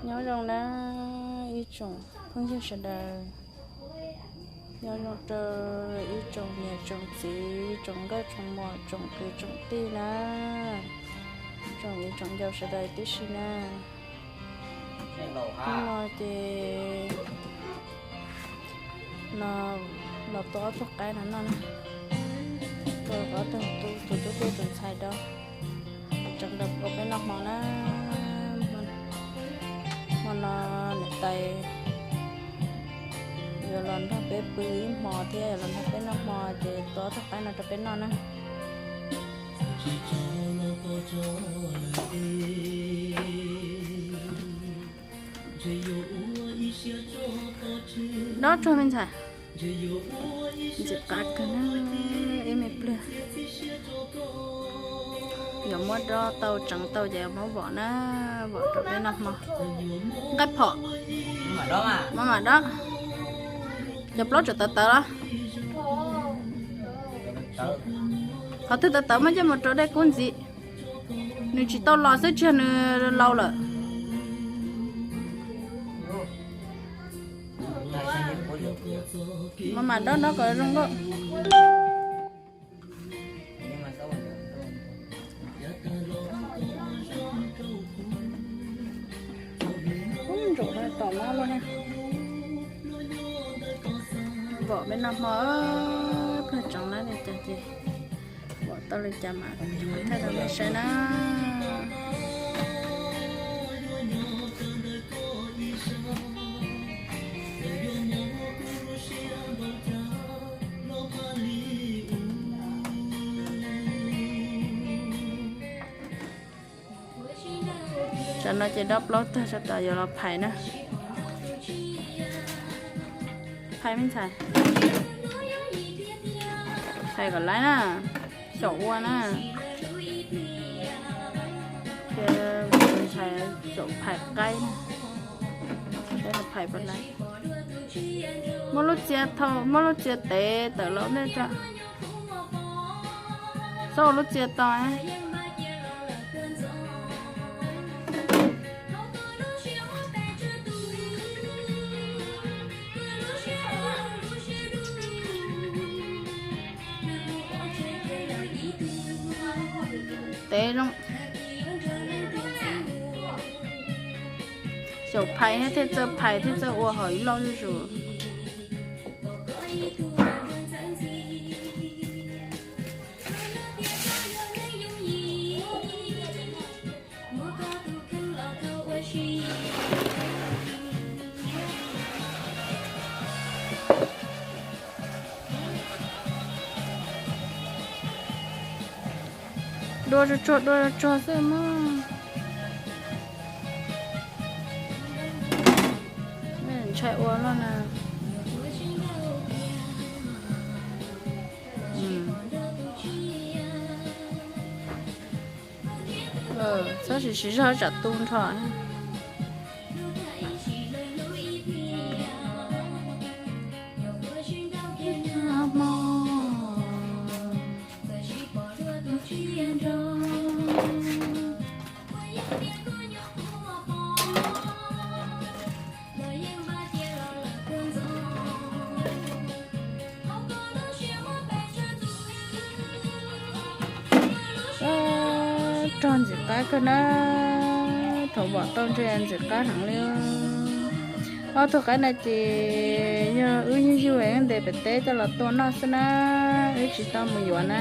Nyob zoo na ib tsoom phooj ywg sawv daws, nyob zoo rau ib tsoom niam tsoom txiv, tsoom nkauj tsoom muam, tsoom kwv tsoom tij na, tsoom viv tsoom ncaus sawv daws tib si na. Hnub no ces no los tua ob tug qaib no noj na, tua ob tug tus tub tub tus ntxhais rau, tseem rau ua peb noj hmo na. Hmo no niam tais yuav los nrog peb pw ib hmo thiab yuav los nrog peb noj hmo ces tua ob tug qaib no rau peb noj na. Dob tsuag me ntxhais, ntxim qab kawg na, ib me pliag. Yuav muab dob tau tseev tau ces muab vom na, vom rau peb noj hmo. Nqaij phom, maj mam dob. Cov plaub tseem tawv tawv los? Qhov twg tawv tawv muab coj mus rau dej kub ntxiv. Nws tsis tau los xwb, tsis yog nws laus lawm. Maj mam dob dob kom zoo nkauj. Ntsaum tom no los na. Vom peb noj hmo, pawg tsoov na li cas ces vom tau li cas mas thaij rau nej saib na. Tsam no ces dob plaub tag tsam tas yuav los phais na. Phais me ntxhais, phais kom laib na, xyaum ua na. Ntxhais xyaum phais qaib na, phais pas laib. Muab lub txia thau, muab lub txia tev tawm los nej tso. Txhob ua lub txia to. Tev zoo. Xyaum phais thiaj txawj phais thiaj txawj ua hauv ib loj zuj zus. Dua tsuag tsuag, dua tsuag tsuag xwb mas. Ntshai ua loj na. Txhob siv siv zog tsam tu nrho. Rog ntxim qab kawg na, thaum vom tau ntshe ntxim qab heev li. Ob tug qaib no ces yog wb yug yug wb ntes pem teb coj los tua noj xwb na, wb tsis tau mus yuav na.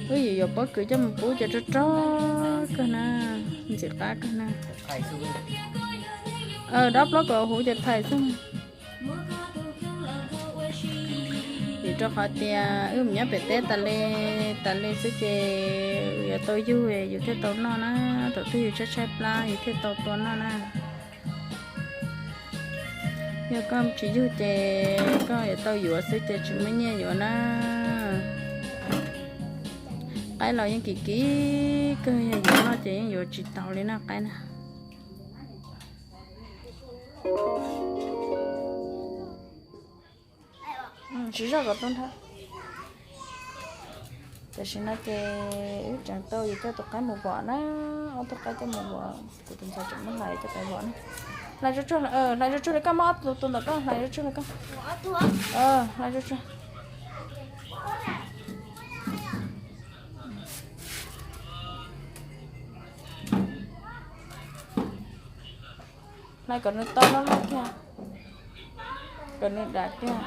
Wb yuav yuav pob kws coj mus pub ces rog rog kawg na, ntxim qab kawg na. Dob plaub kom huv ces phais xwb. Vim rau qhov tias wb mus nyob pem teb tas li, tas li xwb ces yuav tau yug yus thiaj tau noj na, thaum twg yus tshaib tshaib plab yus thiaj tau tua noj na. Yog koj tsis yug ces koj yuav tau yuav xwb ces tsis muaj nyiaj yuav na. Qaib los yeej kim kim kawg, yog yuav noj ces yeej yuav tsis tau li na qaib na. Siv zog kom tu nrho. Tam sim no ces wb tseem tau yuav coj tus qaib mus vom na, ob tug qaib coj mus vom, kuv tus ntxhais tseem muab hlais coj pem vom na. Hlais zuj tsuag, hlais zuj tsuag li koj, muab ob tug tus ntawm koj hlais zuj tsuag li koj. Hlais zuj tsuag. Hlais kom nws tau loj loj kiag, kom nws dav kiag.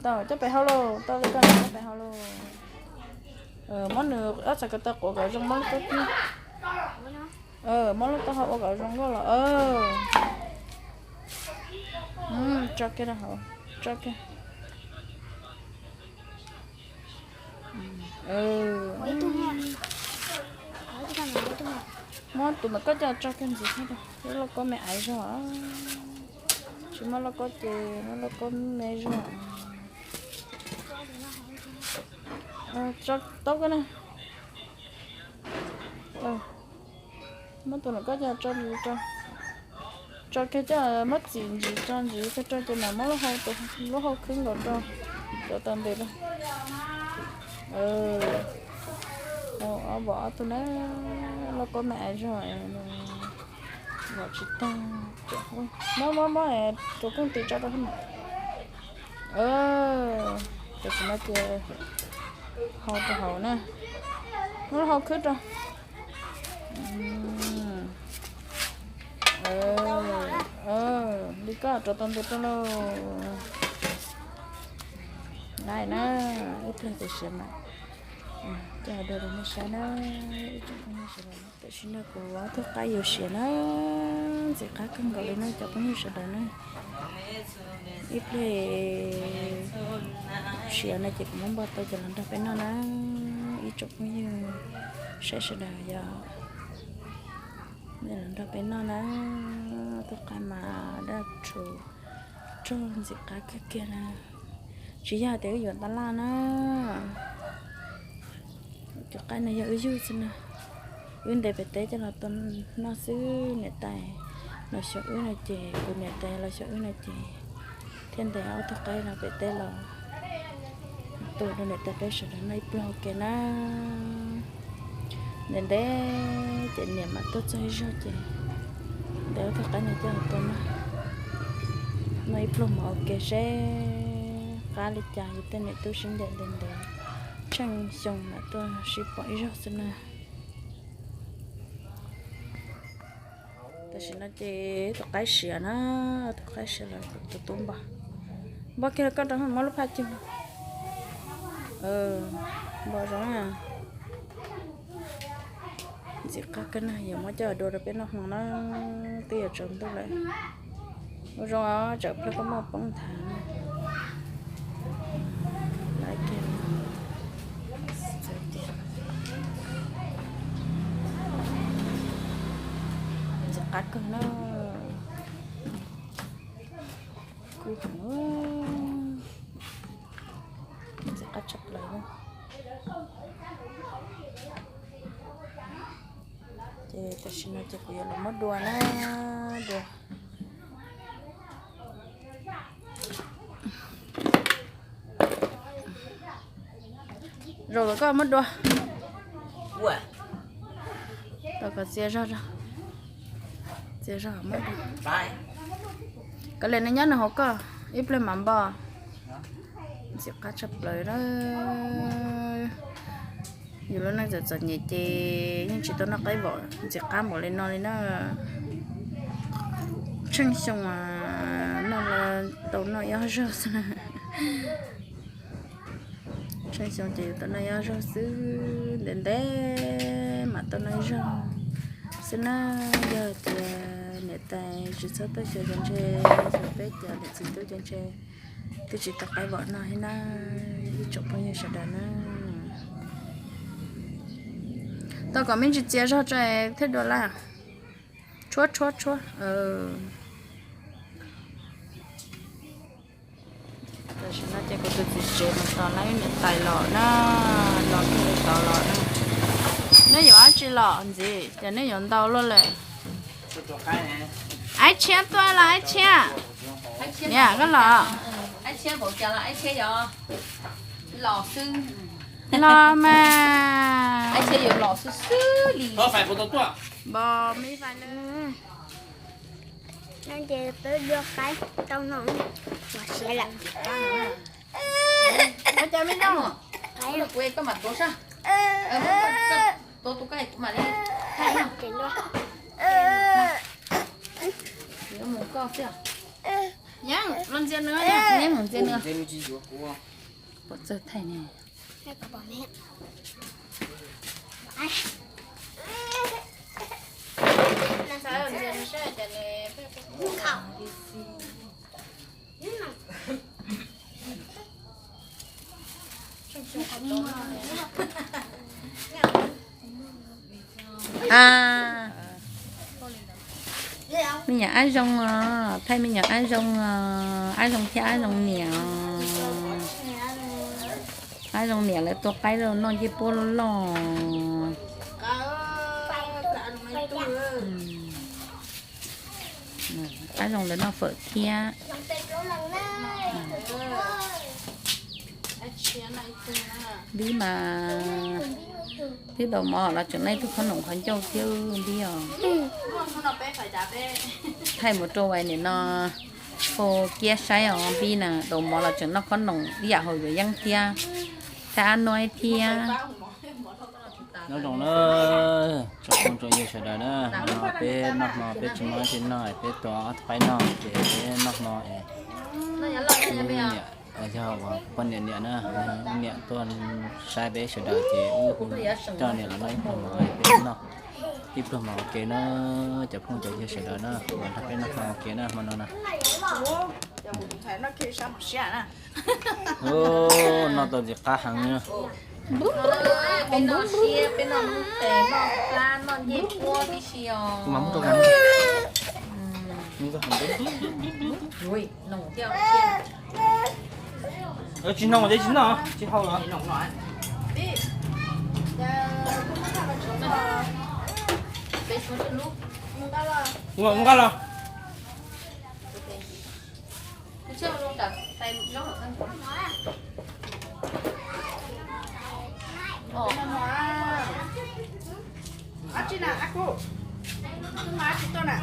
Tau, coj pem hauv lauj, tau li koj coj pem hauv lauj. Muab nws ob txhais ko taw quav kom zoo, muab lub taub hau, muab lub taub hau ua kom zoo nkauj los. Tso kiag rau hauv, tso kiag. Muab tus ntawm koj coj tso kiag ntxiv thiab, lub lauj kaub me aiv zog. Tsis muaj lauj kaub ces muab lauj kaub me zog. Tso taub koj na. Muab tus ntawm koj coj tso ntxiv, tso kiag coj muab txim ntxiv, tso ntxiv kiag rau ces mam muab lub hau, lub hau khwb nkaus rau, rau tau ntes rau. Ob, vom ob tug na, lauj kaub me aiv zog, vom tsis tag. Muab, muab, muab tus kooj tis tso rau. Tam sim no ces hau rau hauv na, muab lub hau khwb rau. Li koj rau tau ntes rau lauj. Nice na, ib pliag tam sim mas coj dua rau nej saib na, ib tsoom phooj ywg sawv daws. Tam sim no kuv ob tug qaib yuav siav na, ntxim qab kawg nkaus li na cov phooj ywg sawv daws na. Ib pliag siav no ces kuv muab npog tau coj los nrog peb noj na, ib tsoom phooj ywg saib sawv daws yog, nej los nrog peb noj na. Tus qaib mas daj rhuv rog ntxim qab kawg kiag na. Tsis yog tias wb yuav tab laj na. Tus qaib no yog wb yug xwb na. Wb ntes pem teb coj los tua noj xwb, niam tais los xyuas wb no ces, kuv niam tais los xyuas wb no ces thiaj ntes ob tug qaib no pem teb los tua rau niam tais peb sawv daws noj ib pluag ua ke na. Ntev ntev ces niam mam tuaj txog ib zaug ces ntes ob tug qaib no coj tua noj, noj ib pluag mas ua ke seb qab li cas, yus tej niam tub sib ncaim ntev ntev, tsheej xyoo mam tuaj sib pom ib zaug xwb na. Tam sim no ces tus qaib siav na, tus qaib siav los tus tub npog, npog kiag rau koj rau muab lub phaj cug. Npog zoo na. Ntxim qab kawg na, yuav muab coj dua rau peb noj hmo na, twb yuav tsaus ntuj lawm. Ua zoo os, tsam pliag koj muaj poob nthav na. Laiv kiag. Ntxim qab kawg na. Kub heev, ntxim qab tshaj plaws na. Ces tam sim no ces kuv yuav los muab dua na, dua. Zaum lawm koj muab dua. Tau kom txias zog, txias zog muab dua. Kav liam nws nyob nws hauv koj, ib pliag mam npog. Ntxim qab tshaj plaws na. Yus lub neej txom txom nyem ces yeej tsis tau noj qaib vom ntxim qab npaum li no li na. Tsheej xyoo noj los tau noj ib ob zaug xwb na. Tsheej xyoo ces yuav tau noj ib ob zaug xwb, ntev ntev mam tau noj ib zaug xwb na. Yog tias niam tais tsis txhob tuaj xyuas ces ntshe, xyuas peb cov niam txiv tub ces ntshe twb tsis tau qaib vom noj thiab na, ib tsoom phooj ywg sawv daws na. Tau kom me ntsis txias zog tso thiaj dua laj. Tshuab tshuab tshuab. Tam sim no ces kuv tus txiv tsev mus tos lawv niam tais los na, los kiag li tod los na. Neb yuav dab tsi los ntxiv, ces neb yuav ntau luaj lawm. Aib Tshiab tuaj los Aib Tshiab. Niam koj los. Thiab npaum cas los ib txhia yuav los xwb. Los mas. Ib txhia yuav los xwb xwb li. Npos me fais lawm. No ces peb dua qaib tau no, ua siav lawm. Ua cas me no, kuv es koj mam tuav sab. Tuav tus koj es kuv mam li thaij no. Yuav mus koj xwb. Yeej los ntxias nws, yeej mus ntxias nws. Pom txawj thaij ne. A, me nyuam ab zoo os, thaij me nyuam ab zoo os, ab zoo thiab ab zoo niam os. Ab zoo niam lawv tua qaib rau noj ncej puab loj loj. Ab zoo lawv noj fawm thiab. Npib mas, twb daus mov los tseem noj ib tug khob noom qhov ncauj thiab Npib os. Thaij mus rau nim no, fo kiab saib os Npib na, daus mov los tseem noj khob noom ib yam haus yuav yeeb thiab. Thaij ab nuaib thiab. Nyob zoo na, tsoom phooj tsoom ywg sawv daws na, no peb noj hmo peb tsis muaj dab tsi noj, peb tua ob tug qaib noj ces peb noj hmo es wb niam, yog uas poj niam niam na, wb niam tuaj saib peb sawv daws ces wb hu coj niam los noj ib pluag hmo, peb noj ib pluag hmo ua ke na, cov phooj cov ywg sawv daws na, los nrog peb noj hmo ua ke na hmo no na. Noj tau ntxim qab heev. Peb noj siab, peb noj lub tes, noj plab, noj ncej puab tib si os. Tsis noj, tsis noj, tsis haus los. Mus nqa los. Ab tsi na, ab kub, twb mas ab tsi tuaj na.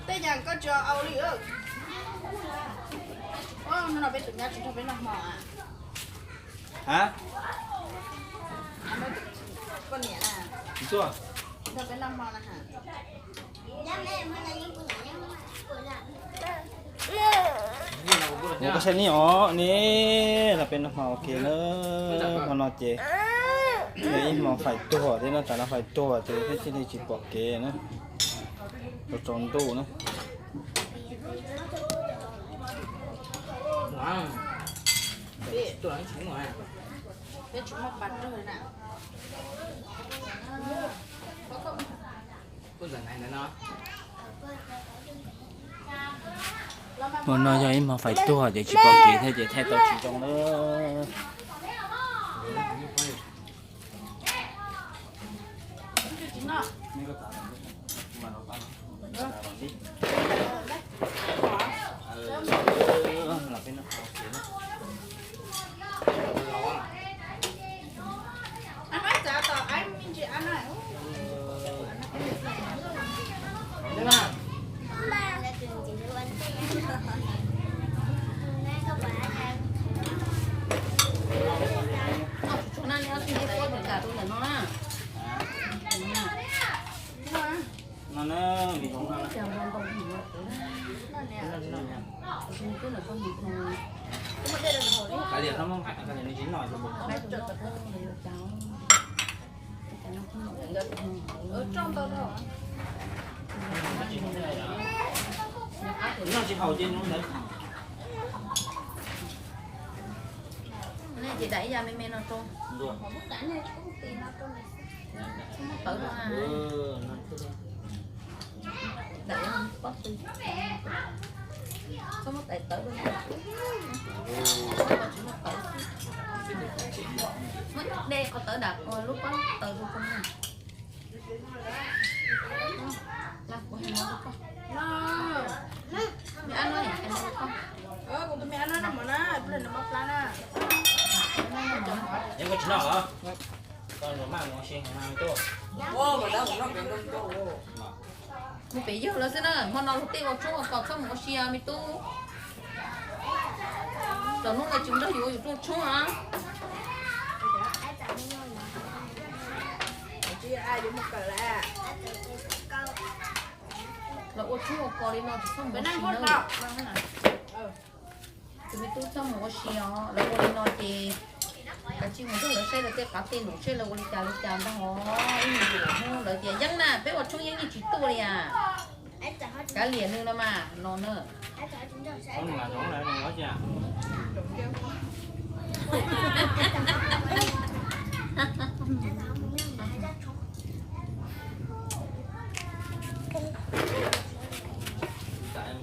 Tej yam koj tsis au li. Hnub no peb tus nyab tsis nrog peb noj hmo. Ha? Poj niam na, tsis nrog peb noj hmo na. Ua koj saib ne os ne, los peb noj hmo ua ke na. Hmo no ces yog ib hmo faim tuag thiab no, tsam no faim tuag ces thiaj li tsis pom kev na, tsaus tsaus ntuj na. Hmo no yog ib hmo faim tuag ces tsis pom kev thiab ces thaij tau tsis zoo na. Noj tsis haus ces noj ntawd. Ces dam ib yam me me no rau. Tawv no. Dam pob tw. Txhob muab tais tawv rau. Tsis muaj tawv. Muab de qhov tawv dam lub pob tawv rau koj na. Kuv hais no rau koj. Kuv tus me ab no noj mov na, ib pliag nws mob plab na. Koj tsis noj los? Koj mus maj mus ua si hauv no me tub. Mus pem yawg lawv xwb na, hmo no luag tej ua tshoob ua kos txhob mus ua si me tub. Thaum hnub no tsis nrog yus ua yus rooj tshoob na. Lawv ua tshoob ua kos li no tsis txhob mus ua si na. Tus me tub txhob mus ua si os, lawv ua li no ces kav tsij mus nrog lawv saib lawv tej qav tej num seb lawv ua li cas li cas ntag os. Ib me nyuam hnub lawv tias yeeb na, peb ua tshoob yeeb yeej tsis tuaj li as. Kav liam nws no mas no na.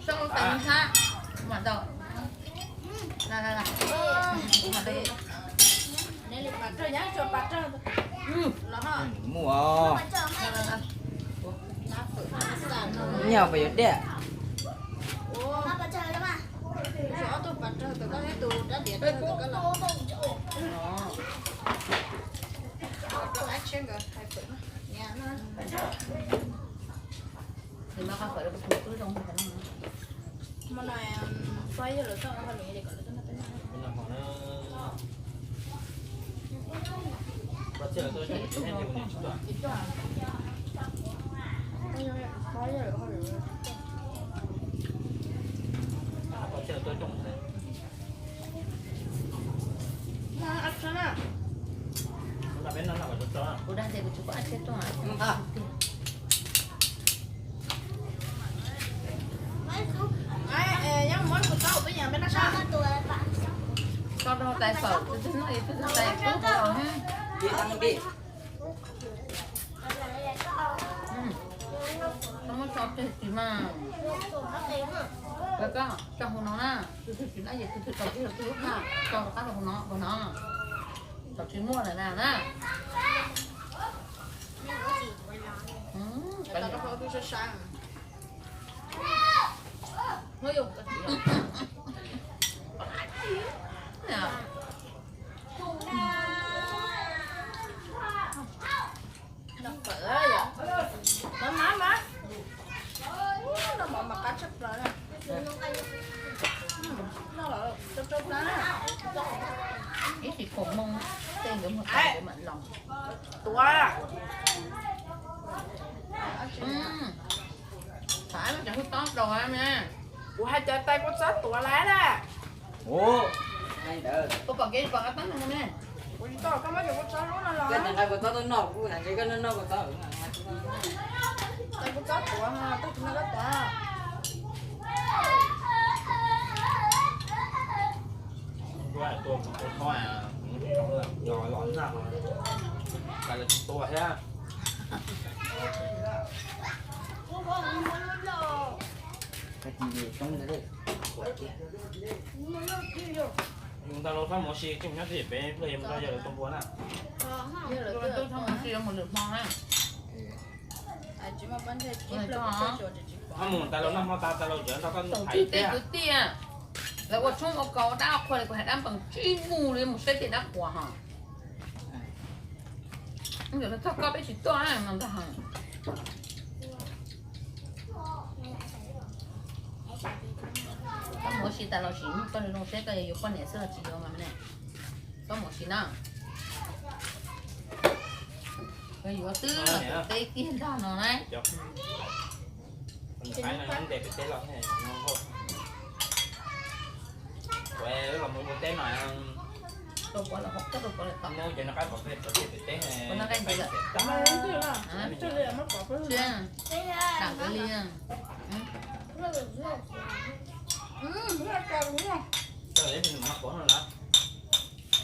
Tau tais nthab mam tau. Muaj nyaj pas yuav dej. Kuv dag tias kuv tsis pom ab tsheb rooj. Tso rau tais fawm, tus twg noj tus twg tais tub tus os. Tso muab tso tseg tsis mas. Koj tso hauv no na, tus twg tsis noj ces tus twg tau tseg tus lub na, tso rov qab rau hauv no, hauv no. Thaum tsis muaj lawm na na. Ib sim khoom moo tej nkawd mus tau nkawd mam los. Tuav. Thaum wb cov hwj tob rau me, kuv hais cov tais kua txob tuav lawm na. Kuv pom kev pom qab tab no ne. Kuv tsis tau, koj muab cov kua txob lub no los. Koj cov nqaij kua txob tuaj noj kuv hais ntshe koj noj noj kua txob. Tais kua txob tuav, tag kis no koj tuav. Tua tua tua, los nag, tua thiab. Mus ntawd los txhob mus ua si, nyob twj ywm pem pliag mus nrog yawg lawv tua npua na. Yawg lawv tua txhob mus ua si, mus lwm hmo na. Txhob mus tas los noj hmo tas tas los tsev nrog koj mus thaiv tej kwv tij. Lawv ua tshoob ua kos ua dab ua qhua li kuv hais dab npees tsis mus li, mus saib tej dab qhuas ho. Txog koj peb tsis tuaj no ntag. Koj mus ua si tas los sim nug koj zoo zoo seb koj yuav yuav poj niam xwb los tsis yuav mas ne. Koj mus ua si na. Yuav xwb, peb kiag ntag no na. Ntes pem teb los, los mus ua teb no. Rau puav lawm, rau puav lawm tau. Muab cov noj qab pov pem teb, pov noj qab ntxiv lawm. Dam li.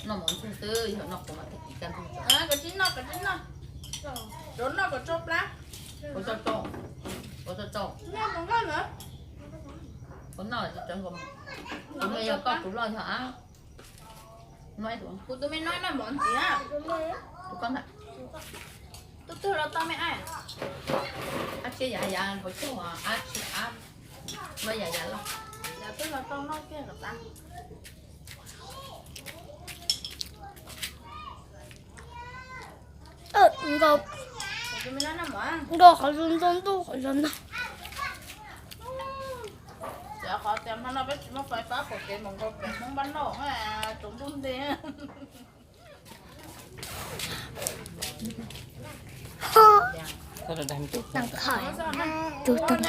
Noj mov ntxuag xwb, yog noj qhuav mas tag kis kaj ntug. Koj tsis noj, koj tsis noj. Rau noj kom tsau plab. Ua tso tsau, ua tso tsau. Ua noj tsis tsawv nkaus. Tus me yog koj tus loj yog ab. Kuv tus me no noj mov ntxiv. Tus koj ntag. Twb los tau me ab. Ab tsi yav yav hauv cog, ab tsi ab, los yav yav los. Yog twb los tau noj kiag los tau. Nkaus, nkaus qhov zoo ntau ntuj qhov zoo no. Cov qhov tias hmo no peb tsis muaj fais fab pom kev mus nkaus pem Hmoob npab noj, tus ntuj nti. Tus tus.